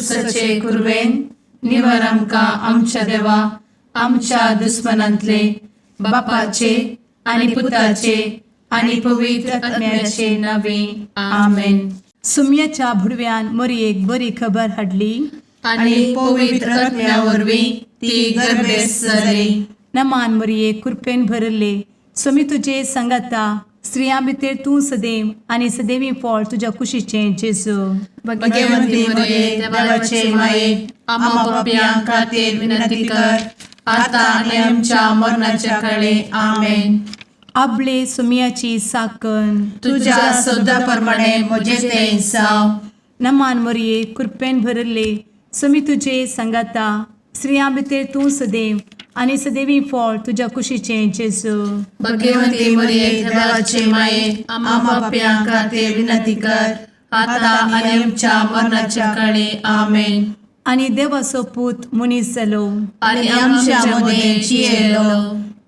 कुर्साचे कुरवेन निवर आमकां आमच्या देवा आमच्या दुस्मनांतले बापाचे आनी पुताचे आनी पवित्र आत्म्याचे नावे. आमेन. सुम्याच्या भुडव्यान मोरयेक बरी खबर हाडली. आनी पवित्र आत्म्या वरवीं ती गर्भेस्त जाली. नमान मोरये, कृपेन भरले, स्वामी तुजे सांगाता. स्त्रियां भितर तूं सदैव आनी सदैवी फळ तुज्या कुशीचें जेजू. भगवंती मरिये, देवाचे माये, आम्हा पापयां खातीर विनंती कर, आता आनी आमच्या मरणाच्या काळी. आमेन. आबले सुमियाची साकन. तुझ्या शब्दा प्रमाणे म्हजे ते जावं. नमान मोरये, कृपेन भरले, स्वामी तुजे सांगाता. स्त्रियां भितर तूं सदैव आनी सदैवी फळ तुज्या कुशीचें जेजू. भगवंती मरिये, देवाचे माये, आम्हा पापयां खातीर विनंती कर, आता आनी आमच्या मरणाच्या काळी. आमेन. आनी देवाचो पूत मनीस जालो आनी आमच्या मदें जियेलो.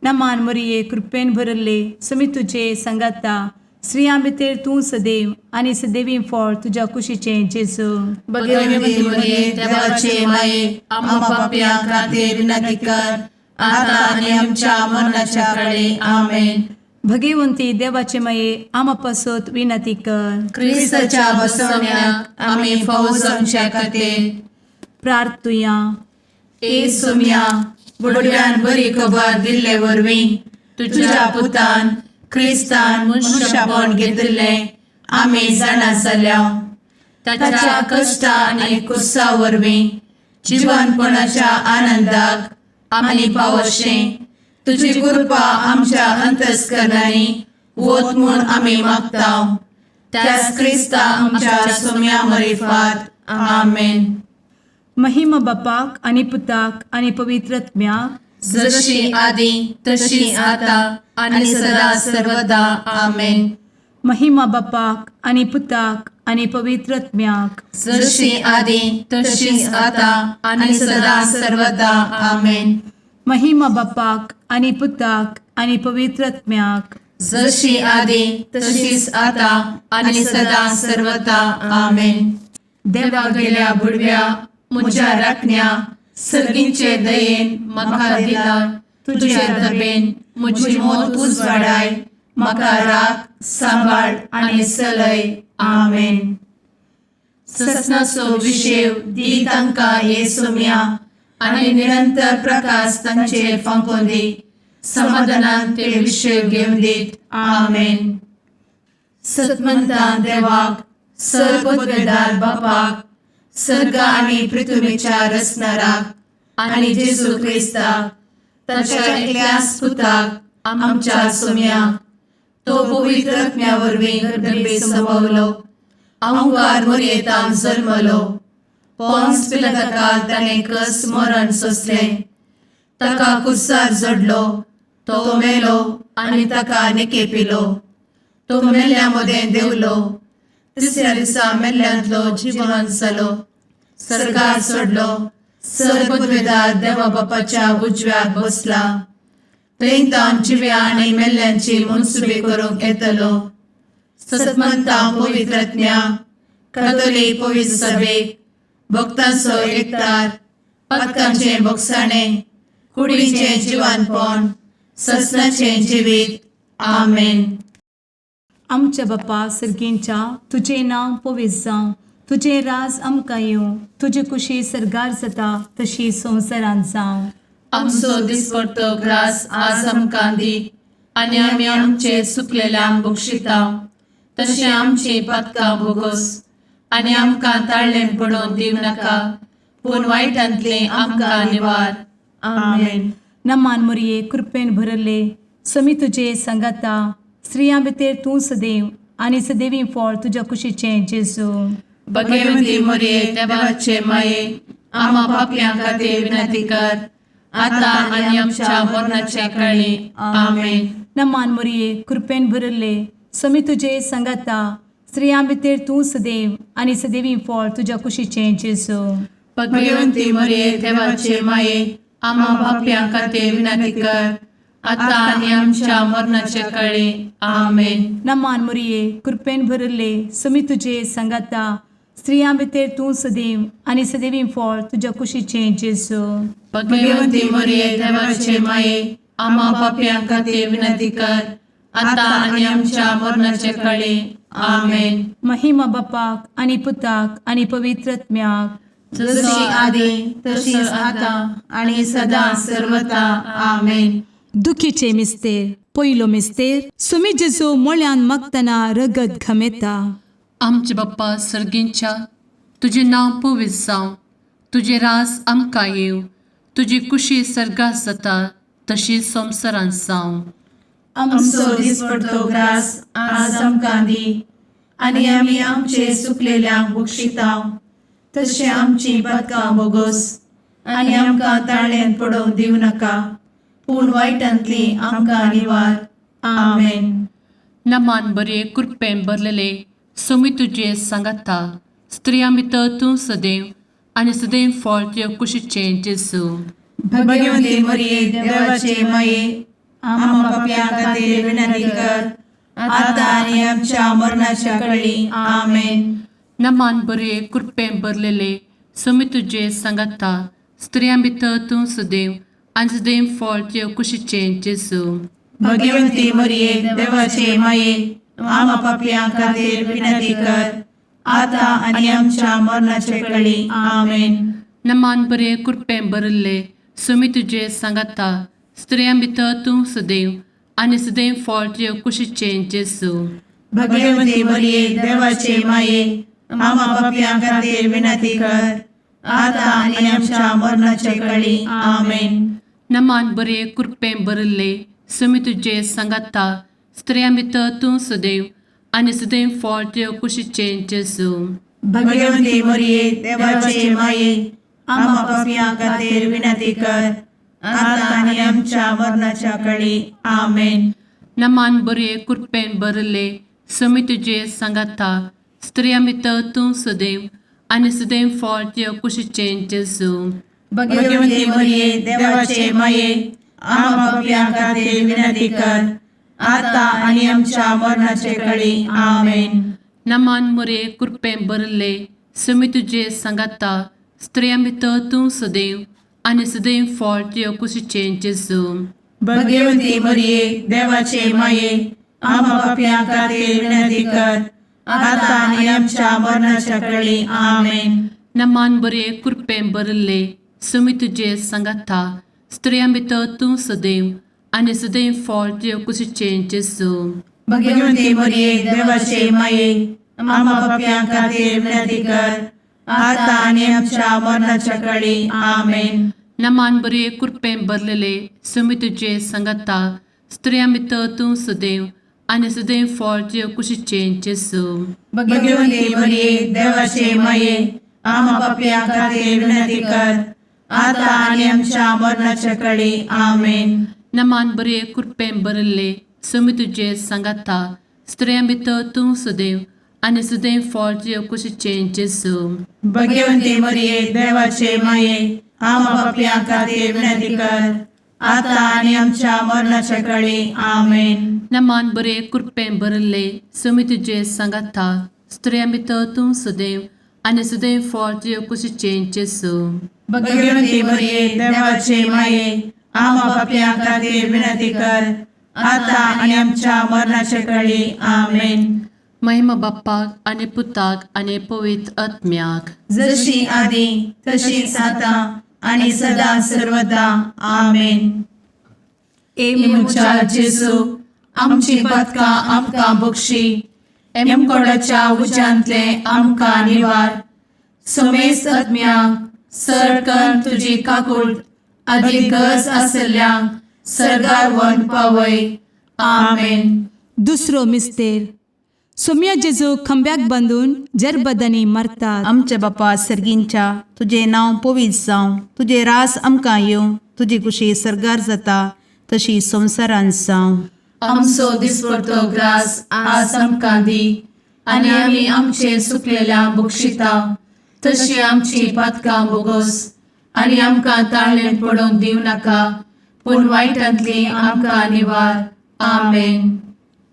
नमान मोरये, कृपेन भरले, स्वामी तुजे सांगाता. स्त्रियां भितर तूं सदैव आनी सदैवी फळ तुज्या कुशीचें जेजू. भगवंती मरिये, देवाचे माये, आम्हा पापयां खातीर विनंती कर, आता आनी आमच्या मरणाच्या काळी. आमेन. भगवंती देवाचे माये, आमा पासत विनंती कर. क्रिस्ताच्या बसवण्याक आमी फावो जावच्या खातीर. प्रार्थुया. ए सोम्या, बुडव्यान बरी खबर दिल्ले वरवीं तुझ्या पुतान क्रिस्तान मनुष्यपण घेतिल्लें आमी जाणा जाल्या. ताच्या कश्टा आनी कुर्सा वरवीं जिवनपणाच्या आनंदाक आमी पावशें तुजी कृपा आमच्या अंतस्करणांनी वत म्हूण आमी मागता, त्याच क्रिस्ता आमच्या सोम्या मरिफात. आमेन. महिमा बापाक आनी पुताक आनी पवित्र आत्म्याक. जशी आदी तशी आता आणि सदा सर्वदा. आमेन. महिमा बापाक आनी पुताक आनी पवित्र आत्म्याक. जशी आदी तशीच आता आणि सदा सर्वदा. आमेन. महिमा बापाक आनी पुताक आनी पवित्र आत्म्याक. जशी आदी तशीच आता आणि सदा सर्वदा. आमेन. देवा गेल्या बुडव्या म्हज्या राखण्या, सर्गींचे दयेन म्हाका दिला तुझे दबेन म्हजी मोत उजवाडाय, म्हाका राख, सांबाळ आनी चलय. आमेन. ससनाचो विशेव दी तांकां हे सोम्या आनी निरंतर प्रकाश तांचेर फांकोवन दी. समाधानान ते विशेव घेवन दीत. आमेन. सतमंतान देवाक, सर्वपदवेदार बापाक, सर्ग आनी पृथ्वीच्या रचणाराक आनी जेजू क्रिस्ताक ताच्या एकल्याच पुताक आमच्या सोम्याक, तो पवित्र आत्म्या वरवीं गर्भे संभवलो, अंकार मोरयेतान जल्मलो, पोन्स पिलाताकाल ताणें कस मरण सोंसलें, ताका कुर्सार जडलो, तो मेलो आनी ताका निकेपिलो, तो मेल्ल्या मदें देंवलो, तिसऱ्या दिसा मेल्ल्यांतलो जिवन जालो, सर्गार चडलो, सर्वपदवेदार देवा बापाच्या उजव्याक बसला, थंय तावन जिव्या आनी मेल्ल्यांची मनसुबी करूंक येतलो. सतमंता पवित्रज्ञा कथोलीक पवित्र सभेक, भक्तांचो एकतार, पातकांचें भोगसाणें, कुडीचें जिवानपण, ससनाचें जिवीत. आमेन. आमच्या बापा सर्गींच्या, तुजें नांव पवित्र जावं, तुजें राज आमकां येवं, तुजी कुशी सर्गार जाता तशी संवसारांत जावं. आमचो दिसपडतो ग्रास आज आमकां दी आनी आमी आमचे चुकलेल्यांक बक्षिता तशें आमची पातकां भोगोस आनी आमकां ताळ्ळें पडोवन दिवं नाका, पूण वायटांतलें आमकां निवार. आमेन. नमान मोरये, कृपेन भरले, समी तुजे सांगाता. स्त्रियां भितर तूं सदैव आनी सदैवी फळ तुज्या कुशीचें जेजू. भगवंती मोरये, देवाचे माये, आम्हा पापयां खातीर विनंती कर, आता आनी आमच्या मरणाच्या काळी. आमेन. नमान मोरये, कृपेन भरले, समी तुजे सांगाता. स्त्रियां भितर तूं सदैव आनी सदैवी फळ तुज्या कुशीचें जेजू. भगवंती मोरये, देवाचे माये, आम्हा पापयां खातीर विनंती कर, आता आनी आमच्या मरणाच्या काळी. आमेन. नमान मोरये, कृपेन भरले, समी तुजे सांगाता. स्त्रियां भितर तूं सदैव आनी सदैवी फळ तुज्या कुशीचें जेजू. भगवती मरिये, देवाचे माये, आम्हा पापयां खातीर विनंती कर, आता आनी आमच्या मरणाचे कळी. आमेन. महिमा बापाक आनी पुताक आनी पवित्र आत्म्याक. जशी आदी तशीच आता आणि सदा सर्वता. आमेन. दुखीचे मिस्तेर. पयलो मिस्तेर, सुमी जेजू मोळ्यान मागतना रगत घमेता. आमचे बाप्पा सर्गींच्या, तुजें नांव पवित्र जावं, तुजें रास आमकां येवं, तुजी कुशी सर्गात जाता तशी संवसारांत जावं. आमचो दिसपडतो ग्रास आज आमकां दी आनी आमी आमचे सुकलेल्यांक बक्षितांव तशें आमची पदकां बोगोस आनी आमकां ताळ्यान पडोवंक दिवं नाका, पूण वायटांतली आमकां निवार. आमेन. नमान बरे, कृपेन भरलेले, सोमी तुजे सांगाता, स्त्रियां भितर तूं सदैव आनी सदैव फळ तुजे कुशीचें जेजू. भगवंती मरिये, देवाचे माये, आम्हा पापयां खातीर विनंती कर, आता आनी आमच्या मरणाच्या कळी. आमेन. नमान बरे, कृपेन भरलेले, सोमी तुजे सांगाता, स्त्रियां भितर तूं सदैव आनी सदैव फळ तुजे कुशीचें जेजू. भगवंती मरिये, देवाचे माये, आम्हा पापयां खातीर विनंती कर, आता आनी आमच्या मरणाचे कळी. आमेन. नमान बरे, कृपेन भरिल्ले, सोमी तुजे सांगाता, स्त्रियां भितर तूं सदैव आनी सदैव फळ तुजे कुशीचें जेजू. भगवंती मरिये, देवाचे माये, आम्हा पापयां खातीर विनंती कर, आता आनी आमच्या मरणाचे कळी. आमेन. नमान बरे, कृपेन भरिल्ले, सोमी तुजे सांगाता, स्त्रियां भितर तूं सदैव आनी सदैव फळ तुजे कुशीचें जेजू. भगवंती मरिये, देवाचे माये, आम्हा पापयां खातीर विनंती कर, आता आनी आमच्या मरणाच्या कळी. आमेन. नमान बरे, कृपेन भरिल्ले, सोमी तुजे सांगाता, स्त्रियां भितर तूं सदैव आनी सदैव फळ तुजे कुशीचें जेजू. भगवंती मरिये, देवाचे माये, आम्हा पापयां खातीर विनंती कर, आता आनी आमच्या मरणाचे कळी. आमेन. नमान मुरे, कृपेन भरिल्ले, सोमी तुजे सांगाता, स्त्रियां भितर तूं सदैव आनी सदैव फळ तुजे कुशीचें जेजू. भगवंती मरिये, देवाचे माये, आम्हा पापयां खातीर विनंती कर, आता आनी आमच्या मरणाच्या कळी. आमेन. नमान बरे, कृपेन भरिल्ले, सोमी तुजे सांगाता, स्त्रियां भितर तूं सदैव आनी सदैव फळ तुजे कुशीचें जेजू. भगवंती मरिये, देवाचे माये, आम्हा पापयां खातीर विनंती कर, आता आनी आमच्या मरणाच्या कळी. आमेन. नमान बरे, कृपेन भरलेले, सोमी तुजे सांगाता, स्त्रियां भितर तूं सदैव आनी सदैव फळ तुजे कुशीचें जेजू. भगवंती मरिये, देवाचे माये, आम्हा पापयां खातीर विनंती कर, आता आनी आमच्या मरणाच्या कळी. आमेन. नमान बरे, कृपेन भरिल्ले, सोमी तुजे सांगाता, स्त्रियां भितर तूं सदैव आनी सदैव फळ तुजे कुशीचें जेजू. भगवंती मरिये, देवाचे माये, आम्हा पापयां खातीर विनंती कर, आता आनी आमच्या मरणाच्या कळी. आमेन. नमान बरे, कृपेन भरिल्ले, सोमी तुजे सांगाता, स्त्रियां भितर तूं सदैव आनी सदैव फळ तुजे कुशीचें जेजू. भगवंती मरिये, देवाचे माये, आम्हा पापयां खातीर विनंती कर, आता आनी आमच्या मरणाच्या कळी. आमेन. महिमा बाप्पाक आनी पुताक आनी पवित्र आत्म्याक. जशी आदी तशीच आता आणि सदा सर्वदा. आमेन. ए म्हज्या जेजू, आमची पदकां आमकां बक्षी, एमकोडाच्या उज्यांतले आमकां निवार, समेस्त आत्म्यांक सरकन तुजी काकूळ आदी गरज आसल्ल्यांक सर्गार वन पावय. आमेन. दुसरो मिस्तेर, सोम्या जेजू खांब्याक बांदून जरबदांनी मारतात. आमच्या बापा सर्गींच्या, तुजें नांव पवित्र जावं, तुजें रास आमकां येवं, तुजी कुशी सर्गार जाता तशी संवसारांत जावं. आमचो दिसपडतो ग्रास आज आमकां दी आनी आमी आमचे सुकलेल्या बक्षिता तशी आमची पातकां बोगोस आनी आमकां ताळ्ळें पडोवंक दिवं नाका, पूण वायटांतली आमकां निवार. आमेन.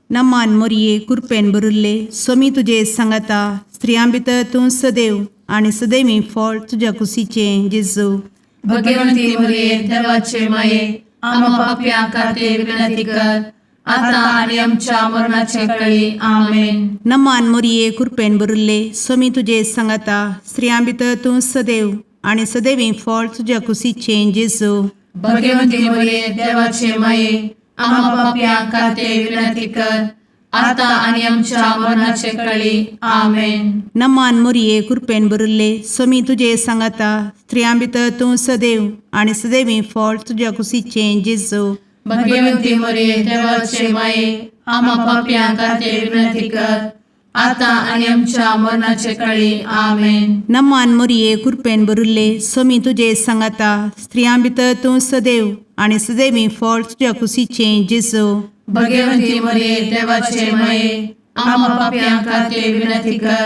नमान मोरये, कुरपेन भरिल्ले, सोमी तुजे सांगाता, स्त्रियां भितर तूं सदैव आनी सदैवी फळ तुज्या कुशीचें जेजू. भगवंती मरिये देवाचे माये, आम्हा पापयां खातीर विनंती कर, आता आनी आमच्या मरणाचे कळी. आमेन. नमान मोरये, कृपेन भरिल्ले, स्वामी तुजे सांगाता. स्त्रियां भितर तूं सदैव आनी सदैवी फळ तुज्या कुशीचें जेजू. भगवंती मरिये देवाचे माये, आम्हा पापयां खातीर विनंती कर, आता आनी आमच्या मरणाचे कळी. आमेन. नमान मोरये, कृपेन भरिल्ले, स्वामी तुजे सांगाता. स्त्रियां भितर तूं सदैव आनी सदैवी फळ तुज्या कुशीचें जेजू. भगवंती मरिये देवाचे माये, आम्हा पापयां खातीर विनंती कर, आता आनी आमच्या मरणाचे कळी. आमेन. नमान मोरये, कृपेन भरिल्ले, स्वामी तुजे सांगाता. स्त्रियां भितर तूं सदैव आनी सदैवी फळ तुज्या कुशीचें जेजू. भगवंती मरिये देवाचे माये, आम्हा पापयां खातीर विनंती कर,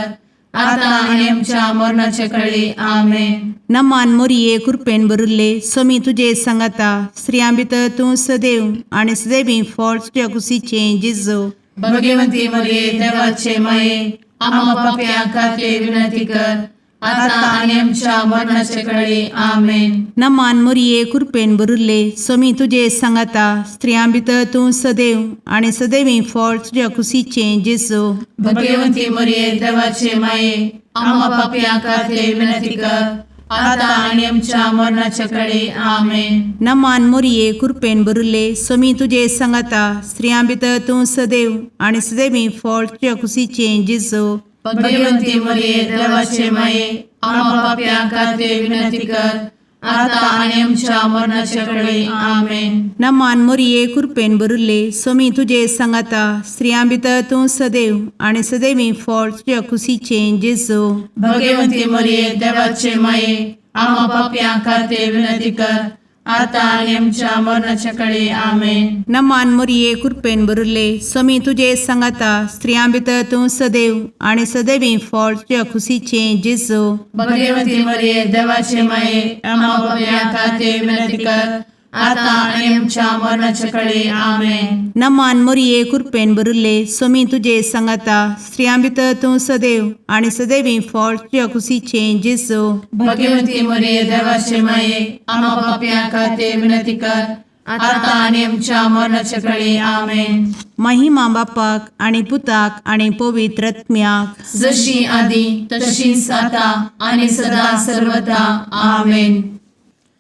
आता आनी आमच्या मरणाचे कळी. आमेन. नमान मोरये, कृपेन भरिल्ले, स्वामी तुजे सांगाता. स्त्रियां भितर तूं सदैव आनी सदैवी फळ तुज्या कुशीचें जेजू. भगवंती मरिये देवाचे माये, आम्हा पापयां खातीर विनंती कर, आता आनी आमच्या मरणाचे कळी. आमेन. नमान मोरये, कृपेन भरिल्ले, स्वामी तुजे सांगाता. स्त्रियां भितर तूं सदैव आनी सदैवी फळ तुज्या कुशीचें जेजू. भगवंती मरिये देवाचे माये, आम्हा पापयां खातीर विनंती कर, आता आनी आमच्या मरणाचे कळी. आमेन. नमान मोरये, कृपेन भरिल्ले, स्वामी तुजे सांगाता. स्त्रियां भितर तूं सदैव आनी सदैवी फळ तुज्या कुशीचें जेजू. भगवंती मरिये देवाचे माये, आम्हा पापयां खातीर विनंती कर, आता आनी आमच्या मरणाचे कळी. आमेन. नमान मोरये, कृपेन भरिल्ले, स्वामी तुजे सांगाता. स्त्रियां भितर तूं सदैव आनी सदैवी फळ तुज्या कुशीचें जेजू. भगवंती मरिये देवाचे माये, आम्हा पापयां खातीर विनंती कर, आता आनी आमच्या मरणाच्या कळी. आमेन. नमान मोरये, कृपेन भरिल्ले, स्वामी तुजे सांगाता. स्त्रियां भितर तूं सदैव आनी सदैवी फळ तुज्या कुशीचें जेजू. भगवंती मरिये देवाचे माये, आम्हा पापयां खातीर विनंती कर, आता आनी आमच्या मरणाच्या कळी. आमेन. नमान मोरये, कृपेन भरिल्ले, स्वामी तुजे सांगाता. स्त्रियां भितर तूं सदैव आनी सदैवी फळ तुज्या कुशीचें जेजू. भगवंती मरिये देवाचे माये, आम्हा पापयां खातीर विनंती कर, आता आनी आमच्या मरणाच्या कळी. आमेन. महिमा बापाक आनी पुताक आनी पवित्र आत्म्याक, जशी आदी तशीच आता आनी सदा सर्वदा. आमेन.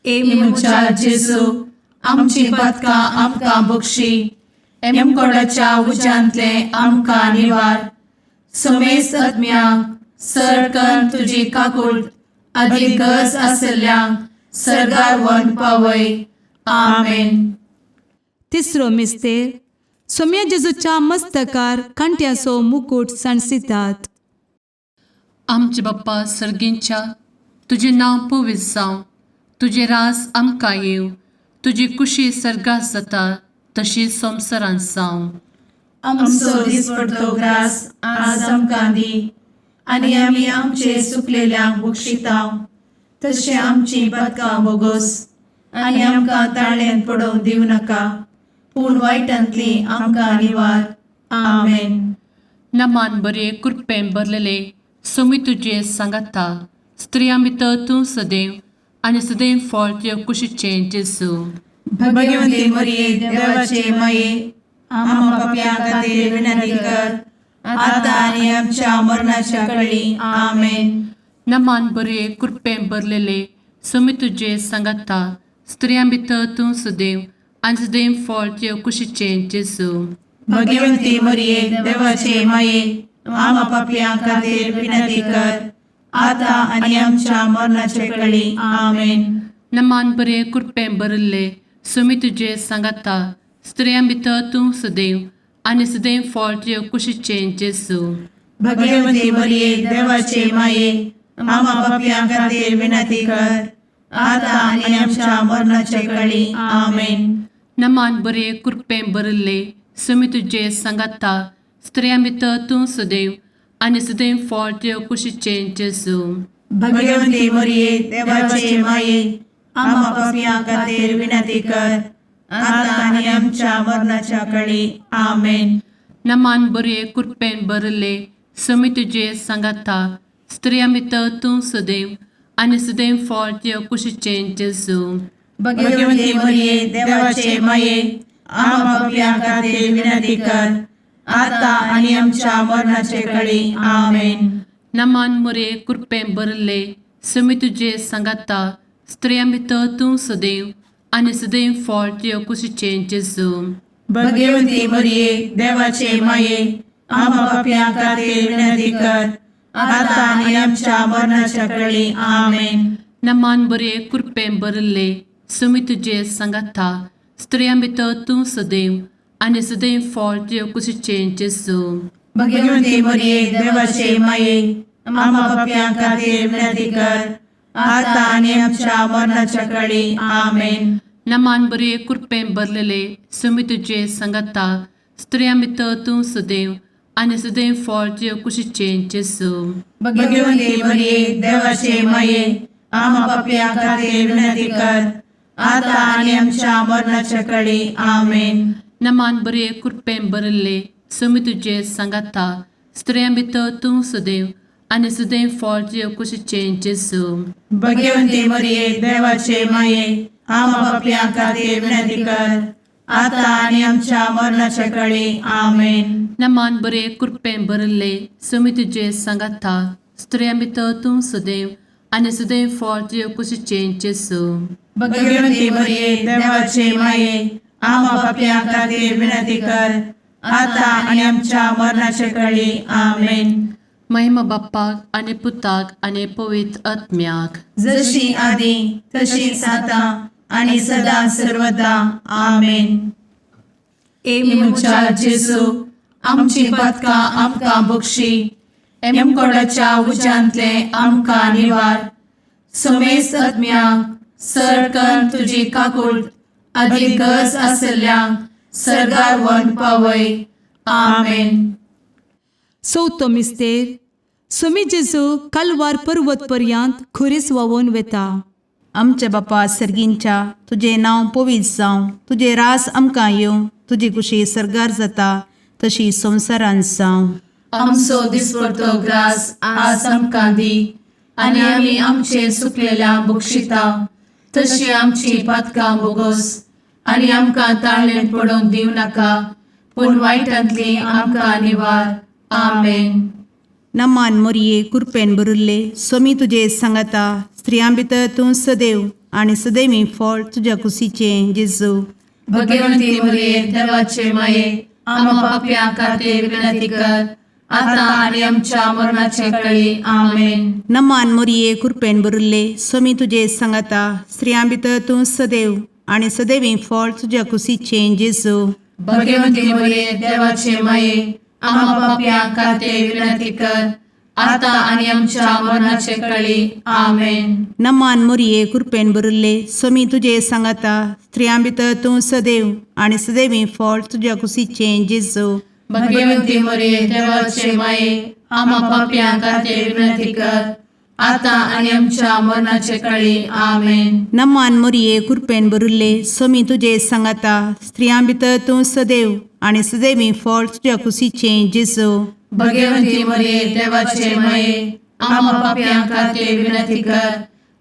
ए म्हज्या जेजू, आमची पातकां आमकां बक्षी, एमकोडाच्या उज्यांतले आमकां निवार, समेस्त आत्म्यांक सरकन तुजी काकूट आदी गरज आसल्ल्यांक सर्गार व्हरून पावय. आमेन. तिसरो मिस्तेर, सोम्या जेजूच्या मस्तकार कांट्याचो मुकूट सांडसितात. आमचे बाप्पा सर्गींच्या, तुजें नांव पवित्र जावं, तुजें राज आमकां येवं, तुजी कुशी सर्गात जाता तशी संवसारांत जावं. आमचो दिसपडतो ग्रास आज आमकां दी, आनी आमी आमचे सुकलेल्यांक बक्षितांव, तशें आमची पातकां बोगोस, आनी आमकां ताळ्यांत पडोवंक दिवं नाका, पूण वायटांतली आमकां निवार. आमेन. नमान बरे, कृपेन भरलेले, स्वामी तुजे सांगाता. स्त्रियां भितर तूं सदैव आनी सदैव फळ तुज्या कुशीचें जेजू. भगवंती मरिये देवाचे माये, आम्हा पापयां खातीर विनंती कर, आता आनी आमच्या मरणाच्या कळी. आमेन. नमान बरे, कृपेन भरलेले, स्वामी तुजे सांगाता. स्त्रियां भितर तूं सदैव आनी सदैव फळ तुज्या कुशीचें जेजू. भगवंती मरिये देवाचे माये, आम्हा पापयां खातीर विनंती कर, आता आनी आमच्या मरणाच्या कळी. आमेन. नमान बरे, कृपेन भरिल्ले, स्वामी तुजे सांगाता. स्त्रियां भितर तूं सदैव आनी सदैव फळ तुज्या कुशीचें जेजू. भगवंती मरिये देवाचे माये, आम्हा पापयां खातीर विनंती कर, आता आनी आमच्या मरणाच्या कळी. आमेन. नमान बरे, कृपेन भरिल्ले, स्वामी तुजे सांगाता. स्त्रियां भितर तूं सदैव आनी सदैव फळ तुज्या कुशीचें जेजू. भगवंती मरिये देवाचे माये, आम्हा पापयां खातीर विनंती कर, आता आनी आमच्या मरणाच्या कळी. आमेन. नमान बरे, कृपेन भरिल्ले, समी तुजे सांगाता स्त्रियां भितर तूं सदैव आनी सदैव फळ तुज्या कुशीचें जेजू. भगवती मरिये, देवाचे माये, आम्हा पापयां खातीर विनंती कर, आता आनी आमच्या मरणाचे कळी. आमेन. नमान मुरे कृपें भरले समी तुजे सांगाता स्त्रियां भितर तूं सदैव आनी सदैव फळ तुज्या कुशीचें जेजू. भगवती मरिये, देवाचे माये, आम्हा पापयां खातीर विनंती कर, आता आनी आमच्या मरणाच्या कळी. आमेन. नमान बरे कृपें भरले समी तुजे सांगाता स्त्रियां भितर तूं सदैव आनी सदैव फळ तुज्या कुशीचें जेजू. भगवती मरिये, देवाचे माये, आम्हा पापयां खातीर विनंती कर, आता आनी आमच्या मरणाच्या कळी. आमेन. नमान बरे कृपें भरलेले समी तुजे सांगाता स्त्रियां भितर तूं सदैव आनी सदैव फळ तुज्या कुशीचें जेजू. भगवती मरिये, देवाचे माये, आम्हा पापयां खातीर विनंती कर, आता आनी आमच्या मरणाच्या कळी. आमेन. नमान बरे कृपें भरले समी तुजे सांगाता स्त्रियां भितर तूं सदैव आनी सदैव फळ तुज्या कुशीचें जेजू. भगवती मरिये, देवाचे माये, आम्हा पापयां खातीर विनंती कर, आता आनी आमच्या मरणाच्या कळी. आमेन. नमान बरे कृपें भरले समी तुजे सांगाता स्त्रियां भितर तूं सदैव आनी सदैव फळ तुज्या कुशीचें जेजू. भगवती मरिये, देवाचे माये, आम्हा पापयां खातीर विनंती कर, आता आनी आमच्या मरणाच्या कळी. आमेन. महिमा बाप्पाक आनी पुताक आनी पवित्र आत्म्याक. जशी आदी तशीच आता आणि सदा सर्वदा. आमेन. ए म्हज्या जेजू, आमची पातकां आमकां बक्षी, एमकोडाच्या उज्यांतले आमकां निवार, समेस्त आत्म्यांक सरकन तुजी काकूळ आदी गरज आसल्ल्यांक सर्गार व्हरून पावय. आमेन. चवथो मिस्तेर. सोमी जेजू कालवार पर्वत पर्यंत खुरीस व्हांवून वेता. आमच्या बापा सर्गींच्या, तुजें नांव पवित्र जावं, तुजें रास आमकां येवं, तुजी कुशी सर्गार जाता तशी संवसारांत जावं. आमचो दिसपडतो ग्रास आज आमकां दी, आनी आमी आमचे सुकलेल्या बक्षिता तशी आमची पातकां बोगोस, आनी आमकां ताळणेंत पडोवंक दिवं नाका, पूण वायटांतली आमकां निवार. आमेन. नमान मोरये, कुरपेन भरिल्ले, सोमी तुजे सांगाता, स्त्रियां भितर तूं सदैव आनी सदैवी फळ तुज्या कुशीचें जेजू. भगवंती मरिये, देवाचे माये, आम्हा पापयां खातीर विनंती कर, आता आनी आमच्या मरणाचे कळी. आमेन. नमान मोरये, कुरपेन भरिल्ले, सोमी तुजे सांगाता, स्त्रियां भितर तूं सदैव आनी सदैवी फळ तुज्या कुशीचें जेजू. भगवंती मरिये, देवाचे माये, आम्हा पापयां खातीर विनंती कर, आता आनी आमच्या मरणाचे कळी. आमेन. नमान मोरये, कुरपेन भरिल्ले, सोमी तुजे सांगाता, स्त्रियां भितर तूं सदैव आनी सदैवी फळ तुज्या कुशीचें जेजू. भगवंती मरिये, देवाचे माये, आम्हा पापयां खातीर विनंती कर, आता आनी आमच्या मरणाचे कळी. आमेन. नमान मोरये, कुरपेन भरिल्ले, सोमी तुजे सांगाता, स्त्रियां भितर तूं सदैव आनी सदैवी फळ तुज्या कुशीचें जेजू. भगवंती मरिये, देवाचे माये, आम्हा पापयां खातीर विनंती कर,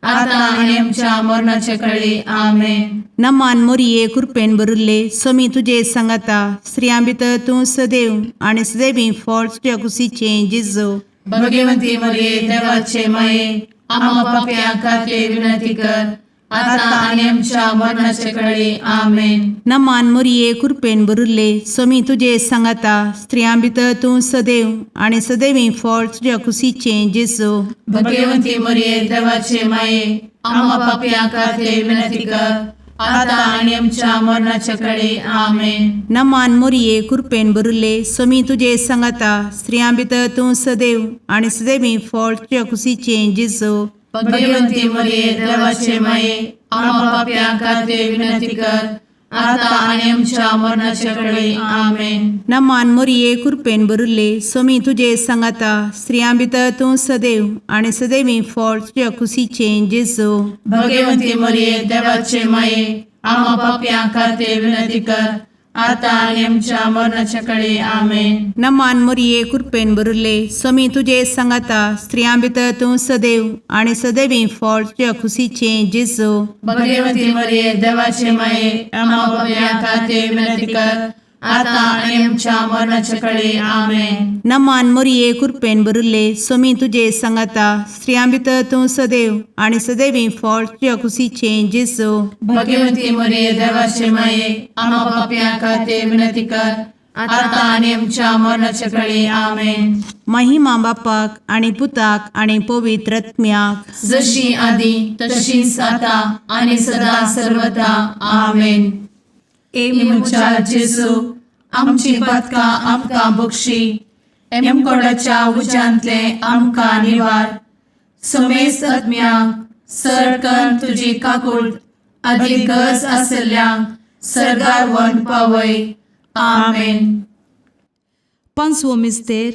आता आनी आमच्या मरणाचे कळी. आमेन. नमान मोरये, कुरपेन भरिल्ले, सोमी तुजे सांगाता, स्त्रियां भितर तूं सदैव आनी सदैवी फळ तुज्या कुशीचें जेजू. भगवंती मरिये, देवाचे माये, आम्हा पापयां खातीर विनंती कर, आता आनी आमच्या मरणाचे कळी. आमेन. नमान मोरये, कुरपेन भरिल्ले, सोमी तुजे सांगाता, स्त्रियां भितर तूं सदैव आनी सदैवी फळ तुज्या कुशीचें जेजू. भगवंती मरिये, देवाचे माये, आम्हा पापयां खातीर विनंती कर, आता आनी आमच्या मरणाचे कळी. आमेन. नमान मोरये, कुरपेन भरिल्ले, सोमी तुजे सांगाता, स्त्रियां भितर तूं सदैव आनी सदैवी फळ तुज्या कुशीचें जेजू. भगवंती मरिये, देवाचे माये, आम्हा पापयां खातीर विनंती कर, आता आनी आमच्या मरणाचे कळी. आमेन. नमान मोरये, कुरपेन भरिल्ले, सोमी तुजे सांगाता, स्त्रियां भितर तूं सदैव आनी सदैवी फळ तुज्या कुशीचें जेजू. भगवंती मरिये, देवाचे माये, आम्हा पापयां खातीर विनंती कर, आतां आनी आमच्या मरणाच्या कडे आमेन. नमान मोरये कृपेन भरिल्ले, स्वामी तुजे सांगाता, स्त्रियां भितर तूं सदैव आनी सदैवी फळ तुज्या खुशीचें जेजू. भगवती मरिये, देवाचे माये, आम्हा पापयां खातीर विनंती कर, आतां आनी आमच्या मरणाच्या कडे आमेन. नमान मोरये कृपेन भरिल्ले, स्वामी तुजे सांगाता, स्त्रियां भितर तूं सदैव आनी सदैवी फळ तुज्या खुशीचें जेजू. भगवती मरिये, देवाचे माये, आम्हा पापयां खातीर विनंती कर, आतां आनी आमच्या मरणाच्या कडे आमेन. महिमा बापाक आनी पुताक आनी पवित्र आत्म्याक. जशी आदी तशीच आता आणि सदा सर्वदा आमेन. ए म्हज्या जेजू, आमची पातकां आमकां बक्षी, एमकोडाच्या उज्यांतले आमकां निवार, समेस्त आत्म्यांक सरकन तुजी काकूळ आदी गरज आसल्ल्यांक सरगार वन पावय. आमेन. पांचवो मिस्तेर.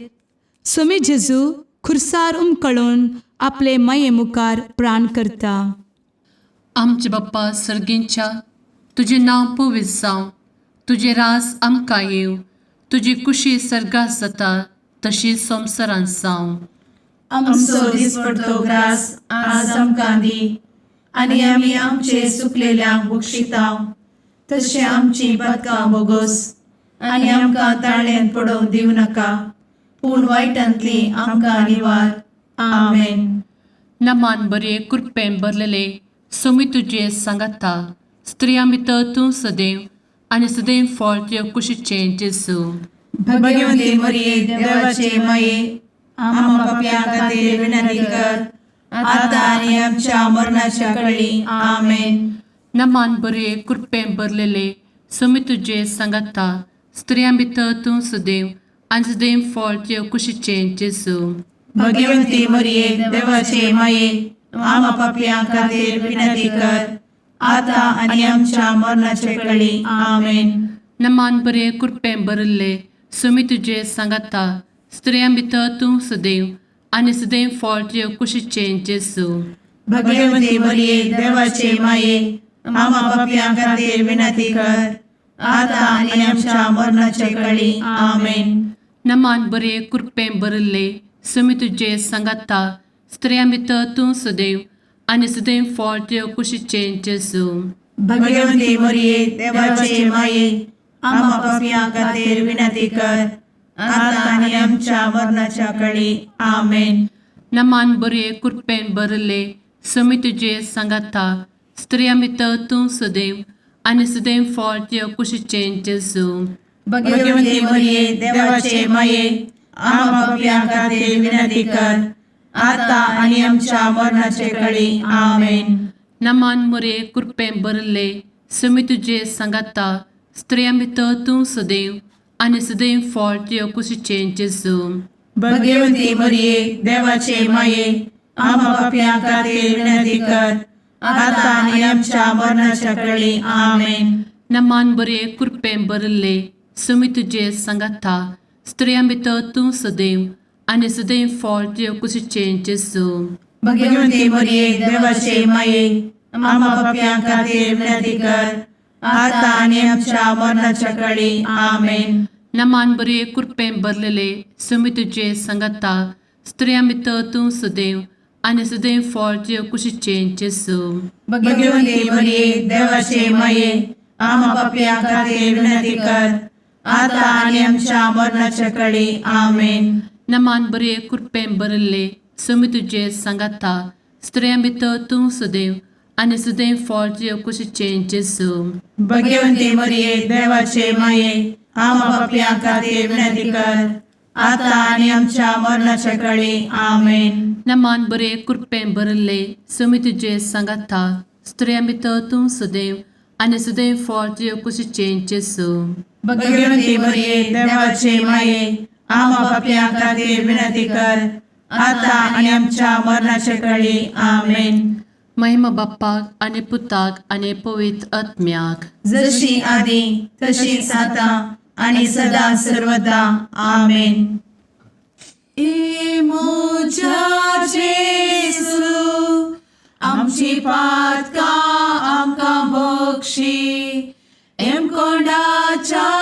स्वामी जेजू खुर्सार उमकळून आपले माये मुखार प्राण करता. आमचे बाप्पा सर्गींच्या, तुजें नांव पवित्र जावं, तुजें रास आमकां येवं, तुजी कुशी सर्गात जाता तशी संवसारांत जावं. आमचो दिसपडतो ग्रास आज आमकां दी, आनी आमी आमचे सुकलेल्यांक बक्षितांव, तशें आमची पातकां बोगोस, आनी आमकां ताळ्यान पडोवंक दिवं नाका, पूण वायटांतली आमकां निवार. आमेन. नमान बरे कृपेन भरलेले, स्वामी तुजे सांगाता, स्त्रियां भितर तूं सदैव आनी सदैव फळ तुज्या कुशीचें जेजू. भगवती मरिये, देवाचे माये, आम्हा पापयां खातीर विनंती कर, आतां आनी आमच्या मरणाच्या कळी. आमेन. नमान बरे कृपेन भरलेले, स्वामी तुजे सांगाता, स्त्रियां भितर तूं सदैव आनी सदैव फळ तुज्या कुशीचें जेजू. भगवती मरिये, देवाचे माये, आम्हा पापयां खातीर विनंती कर, आतां आनी आमच्या मरणाचे कळी. आमेन. नमान बरे कृपेन भरिल्ले, स्वामी तुजे सांगाता, स्त्रियां भितर तूं सदैव आनी सदैव फळ तुज्या कुशीचें जेजू. भगवती मरिये, देवाचे माये, आम्हा पापयां खातीर विनंती कर, आतां आनी आमच्या मरणाचे कळी. आमेन. नमान बरे कृपेन भरिल्ले, स्वामी तुजे सांगाता, स्त्रियां भितर तूं सदैव आनी सदैव फळ तुज्या कुशीचें जेजू. भगवती मरिये, देवाचे माये, आम्हा पापयां खातीर विनंती कर, आतां आनी आमच्या मरणाच्या कळी. आमेन. नमान बरे कृपेन भरिल्ले, स्वामी तुजे सांगाता, स्त्रियां भितर तूं सदैव आनी सदैव फळ तुज्या कुशीचें जेजू. भगवती मरिये, देवाचे माये, आम्हा पापयां खातीर विनंती कर, आतां आनी आमच्या मरणाचे कळी. आमेन. नमान मोरे कृपेन भरिल्ले, स्वामी तुजे सांगाता, स्त्रियां भितर तूं सदैव आनी सदैव फळ तुज्या कुशीचें जेजू. भगवती मरिये, देवाचे माये, आम्हा पापयां खातीर विनंती कर, आतां आनी आमच्या मरणाच्या कळी. आमेन. नमान बरे कृपेन भरिल्ले, स्वामी तुजे सांगाता, स्त्रियां भितर तूं सदैव आनी सदैव फळ तुज्या कुशीचें जेजू. भगवती मरिये, देवाचे माये, आम्हा पापयां खातीर विनंती कर, आतां आनी आमच्या मरणाच्या कळी. आमेन. नमान बरे कृपेन भरलेले, स्वामी तुजे सांगाता, स्त्रियां भितर तूं सदैव आनी सदैव फळ तुज्या कुशीचें जेजू. भगवती मरिये, देवाचे माये, आम्हा पापयां खातीर विनंती कर, आतां आनी आमच्या मरणाच्या कळी. आमेन. नमान बरे कृपेन भरिल्ले, स्वामी तुजे सांगाता, स्त्रियां भितर तूं सदैव आनी सदैव फळ तुज्या कुशीचें जेजू. भगवती मरिये, देवाचे माये, आम्हा पापयां खातीर विनंती कर, आतां आनी आमच्या मरणाच्या कळी. आमेन. नमान बरे कृपेन भरिल्ले, स्वामी तुजे सांगाता, स्त्रियां भितर तूं सदैव आनी सदैव फळ तुज्या कुशीचें जेजू. भगवती मरिये, देवाचे माये, आम्हा पापयां खातीर विनंती कर, आतां आनी आमच्या मरणाच्या कळी. आमेन. महिमा बाप्पाक आनी पुताक आनी पवित्र आत्म्याक. जशी आदी तशीच आता आणि सदा सर्वदा. आमेन. ए म्हज्या जेजू, आमची पातकां आमकां बक्षी, एमकोंडाच्या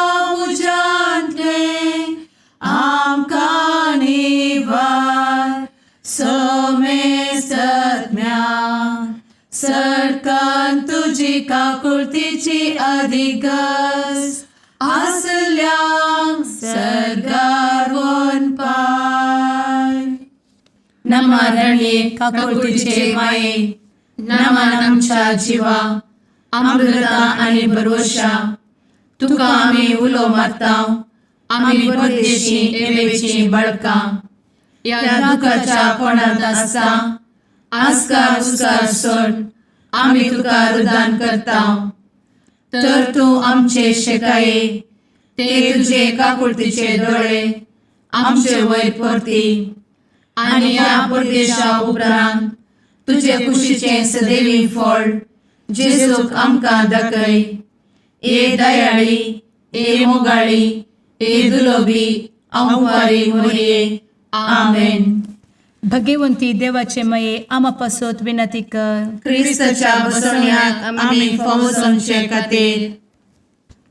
तुजी काकुळतीची अधिक गरज आसल्यांक सर्गार पाय. नमा रणये काकुळतीचे माये, नमन आमच्या जिवा, अमृता आनी भरवशा. तुका आमी उलो मारता, आमी परदेशी एवेची बळकां ह्या दुखाच्या कोणांत आसता. आस्कार उस्कार सोड आमी तुका रुदान करता, तर तूं आमचे शेकाये ते तुजे काकुळतीचे दोळे आमचे वयर परती आनी ह्या परदेशा उपरांत तुजे कुशीचें सदैवी फळ जेजूक आमकां दाखय. ए दयाळी, ए मोगाळी, ए दुलोबी अंवारी मोरये. आमेन. भगवंती देवाचे मये आमा पासत विनंती कर. क्रिस्ताच्या बसवण्याक आमी फावो जावचे खातीर.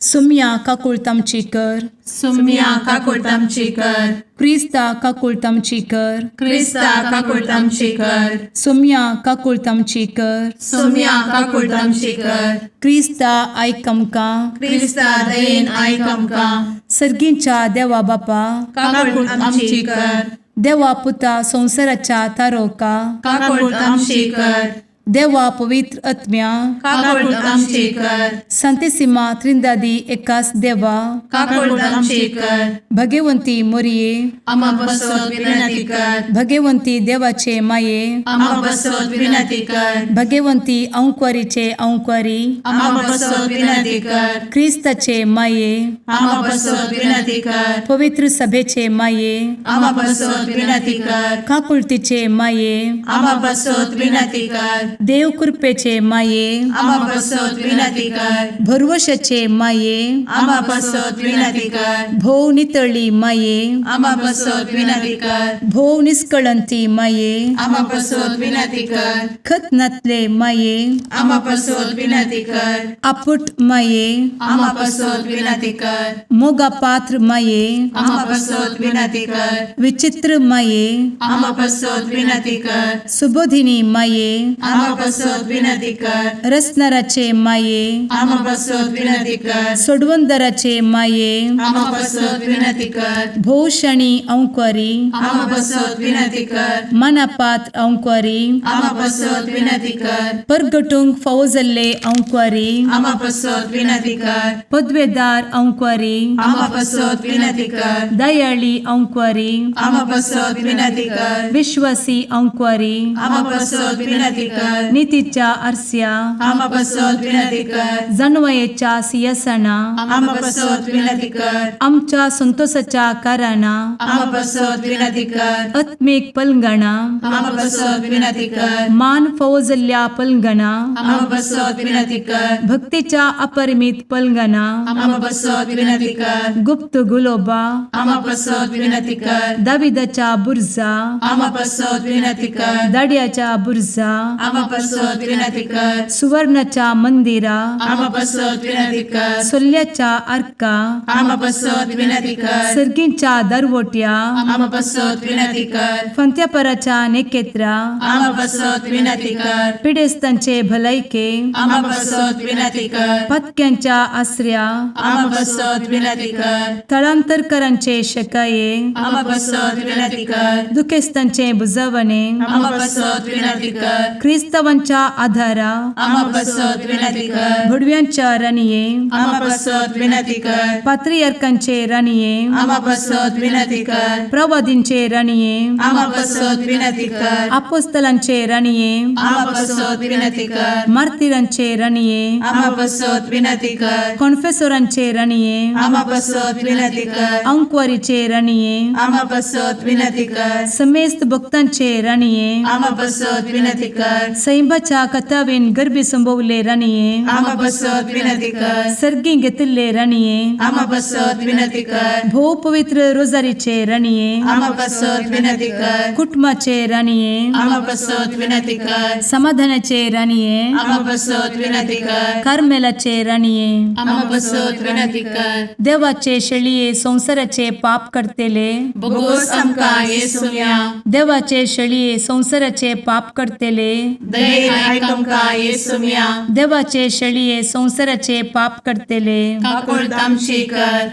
सुम्या काकुळत आमची कर. सुम्या काकुळट आमची कर. क्रिस्ता काकुळत आमची कर. क्रिस्ता काकुळट आमची कर. सुम्या काकुळत आमची कर. सुम्या काकुळट आमची कर. क्रिस्ता आयक आमकां. क्रिस्ता दयेन आयक आमकां. सर्गींच्या देवा बापा, काकुळट आमची कर. देवा पुता संवसाराच्या तारोका, काकुळट आमची कर. देवा पवित्र आत्म्या, काकुळट आमची कर. संतेसिमा त्रिंदादी एकास देवा, काकुळट आमची कर. भगवंती मोरये, आमा बसत विनंती कर. भगवंती देवाचे माये, आमा बसत विनंती कर. भगवंती अंक्वारीचे अंक्वारी, आमा बसत विनंती कर. क्रिस्ताचे माये, आमा बसत विनंती कर. पवित्र सभेचे माये, आमा बसत विनंती कर. काकुळतीचे माये, आमा बसत विनंती कर. देव कृपेचे माये, आमा बसत विनंती कर. भरवशाचे माये, आमा बसत विनंती कर. भोव नितळी माये, आमा बसत विनंती कर. भोव निस्कळंती माये, आमा बसत विनंती कर. खत नातले माये, आमा बसत विनंती कर. आपुट माये, आमा बसत विनंती कर. मोगा पात्र माये, आमा बसत विनंती कर. विचित्र माये, आमा बसत विनंती कर. सुबोधिनी माये, आमा बसत विनंती कर. रसनाराचे माये, आमा बसत विनंती कर. सोडवंदराचे माये, आमा बसत विनंती कर. भोवशणी अंक्वारी, आमा बसत विनंती कर. मनापात्र अंक्वारी, आमा बसत विनंती कर. परगटूंक फावो जाल्ले अंक्वारी, आमा बसत विनंती कर. पदवेदार अंक्वारी, आमा बसत विनंती कर. दयाळी अंक्वारी, आमा बसत विनंती कर. विश्वासी अंक्वारी, आमा बसत विनंती कर. नितीच्या आरस्या, आमा बसत विनंती कर. जानवयेच्या सियासना, आमा बसत विनंती कर. आमच्या संतोषाच्या कारणां, आमा बसत विनंती कर. आत्मीक पलंगणा, आमा बसत विनंती कर. मान फावो जाल्ल्या पलंगणा, आमा बसत विनंती कर. भक्तीच्या अपरिमित पलंगणा, आमा बसत विनंती कर. गुप्त गुलोबा, आमा बसत विनंती कर. दाविदाच्या बुर्जा, आमा बसत विनंती कर. दाड्याच्या बुर्जा, आमा बसत विनंती कर. सुवर्णाच्या मंदिरा, आमा बसत विनंती कर. सोल्ल्याच्या आर्का, आमा बसत विनंती कर. सर्गींच्या दरवट्या, आमा बसत विनंती कर. फंत्यापराच्या नेकेत्रा, आमा बसत विनंती कर. पिडेस्तांचे भलायके, आमा बसत विनंती कर. पत्क्यांच्या आसऱ्या, आमा बसत विनंती कर. थळांतरकरांचे शकाये, आमा बसत विनंती कर. दुखेस्तांचे बुजवणे, आमा बसत विनंती कर. क्रिस्तावांच्या आधारा, आमा बसत विनंती कर. भुडव्यांच्या राणये, आमा बसत विनंती कर. पात्रियार्कांचे राणये, आमा बसत विनंती कर. प्रवादींचे राणये, आमा बसत विनंती कर. आपोस्तलांचे राणये, आमा बसत विनंती कर. मार्तिरांचे राणये, आमा बसत विनंती कर. कॉन्फेसोरांचे राणये, आमा बसत विनंती कर. अंक्वारीचे राणये, आमा बसत विनंती कर. समेस्त भक्तांचे राणये, आमा बसत विनंती कर. सैंबाच्या कथावेन गर्भी संभवले राणये, आमा बसत विनंती कर. सर्गी घेतिल्ले राणये, आमा बसत विनंती कर. भोव पवित्र रोजारीचे राणये, आमा बसत विनंती कर. कुटुंबाचे राणये, आमा बसत विनंती कर. समाधानाचे राणये, आमा बसत विनंती कर. कार्मेलाचे राणये, आमा बसत विनंती कर. देवाचे शेळये संवसाराचे पाप करतेले, बोगोस आमकां येसुया. देवाचे शेळये संवसाराचे पाप करतेले, दयेन आयक आमकां येसुम्या. देवाचे शेळये संवसाराचे पाप करतले, काकुळट आमची कर.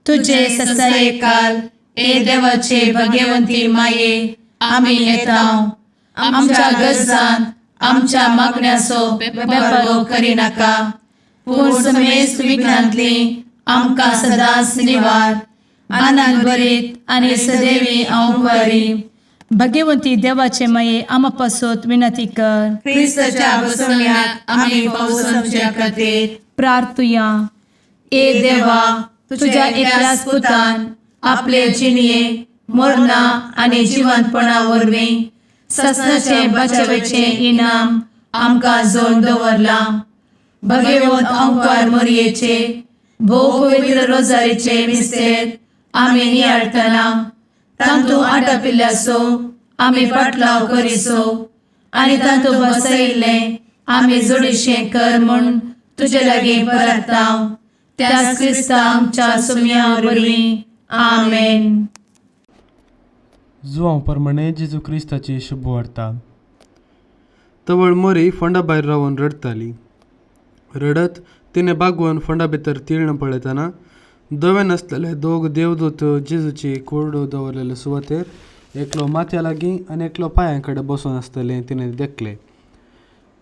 तुझे तुझे ससायेकाल ए देवाचे भगवंती माये, आमी येता. आमच्या गरजान आमच्या मागण्याचो बेपर्वो करिनाका, पूण समेस्त विघ्नांतली आमकां सदांच निवार. आनंद भरीत आनी सदैवी अंवकारी. भगवंती देवाचे माये, आमा पासत विनंती कर. क्रिस्ताच्या बसवण्याक आमी पावसाच्या खातीर. प्रार्थुया. ए देवा, तुझ्या एकल्याच पुतान आपले जिणये मरणा आनी जिवंतपणा वरवीं ससनाचे बचावेचें इनाम आमकां जोड दवरलां. भगवंत अंकार मोरयेचे भोव पवित्र रोजारीचे मिस्तेर आमी नियाळटना तांतू आटापिल्ल्याचो आमी पाटलाव करिसो आनी तांतू बसयिल्लें आमी जोडीशें कर म्हूण तुजे लागीं परताव, त्याच क्रिस्ता आमच्या सुम्या वरवीं. आमेन. जुवांव परमणे जेजू क्रिस्ताची शुभवार्ता. तवळ मोरी फोंडा भायर रावन रडटाली. रडत तिणें बागोवन फोंडा भितर तिळण पळयतना धवे नासलेले दोग देवदूत जेजूची कुर्डो दवरलेले सुवातेर एकलो माथ्या लागीं आनी एकलो पांयां कडेन बसून आसतलें तिणें देखलें.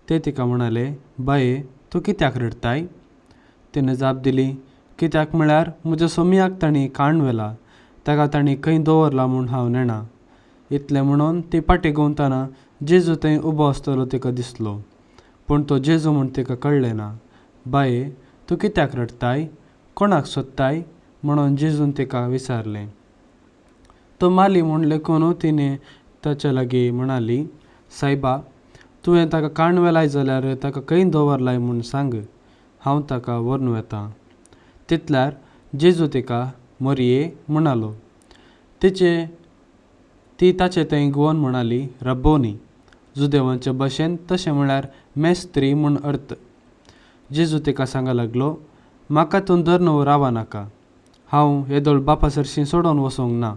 ते तिका म्हणाले, बाये, तूं कित्याक रडटाय? तिणें जाप दिली, कित्याक म्हळ्यार म्हज्या सोमयाक तांणी काण व्हेला, ताका तांणी खंय दवरला म्हूण हांव नेणा. इतलें म्हणून ती फाटीं घुंवतना जेजू थंय उबो आसतलो तिका दिसलो, पूण तो जेजू म्हूण तिका कळ्ळें ना. बाये, तूं कित्याक रडटाय? कोणाक सोदताय? म्हणून जेजून तिका विचारलें. तो माली म्हूण लेखून तिणें ताच्या लागीं म्हणाली, सायबा, तुवें ताका काण व्हेलाय जाल्यार ताका खंय दवरलाय म्हूण सांग, हांव ताका व्हरून वता. तितल्यार जेजू तिका मोरये म्हणालो. तिचे ती ताचे थंय घुंवोन म्हणाली, रब्बोनी. जुदेवांचे भाशेन तशें म्हळ्यार मेस्त्री म्हूण अर्थ. जेजू तिका सांगा लागलो, म्हाका तूं धरून रावा नाका, हांव येदोळ बापा सरशीं सोडून वचूंक ना,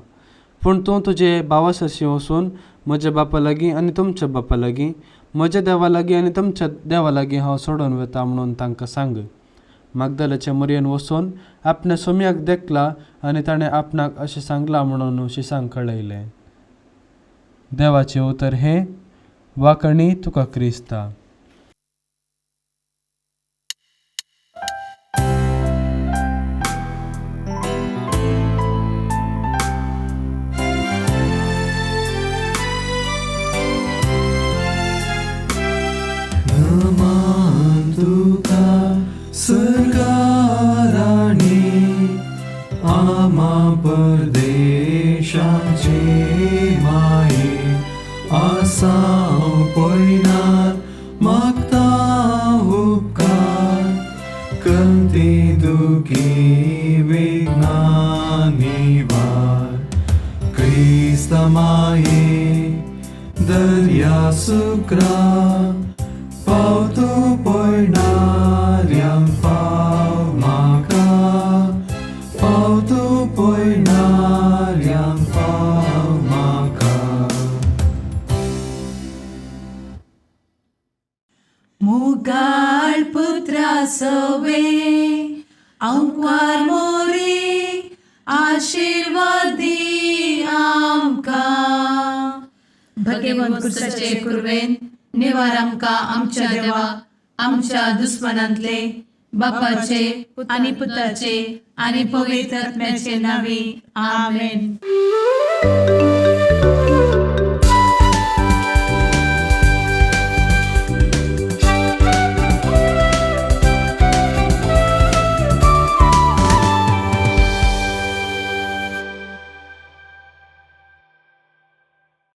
पूण तूं तुजे भावा सरशीं वचून म्हज्या बापा लागीं आनी तुमच्या बापा लागीं, म्हज्या देवा लागीं आनी तुमच्या देवा लागीं हांव सोडून वता म्हणून तांकां सांग. मागदलाचे मोरयेन वचून आपणे सोमयाक देखला आनी ताणें आपणाक अशें सांगलां म्हणून शिसांक कळयलें. देवाचें उतर हें. वाकणी तुका क्रिस्ता. नमान तुका सरकाराणी, आमा परदेशाचे माये, आसाव पयनार मागता उपकार, कंती दुखी विघ्ना निवार. क्रिस्ता माये दर्या सुक्रा, पावतो पयणाऱ्यांक पाव म्हाका, पावतो पयणाऱ्यांक पाव म्हाका. मुगाळ पुत्रा सवे अंकार मोरे, आशिर्वादी आमकां. भगवंत कुर्साचे कुर्वेन निवार आमकां आमच्या देवा, आमच्या दुस्मनांतले, बापाचे आनी पुताचे आनी पवित्र आत्म्याचे नांवी. आमेन. आमेन.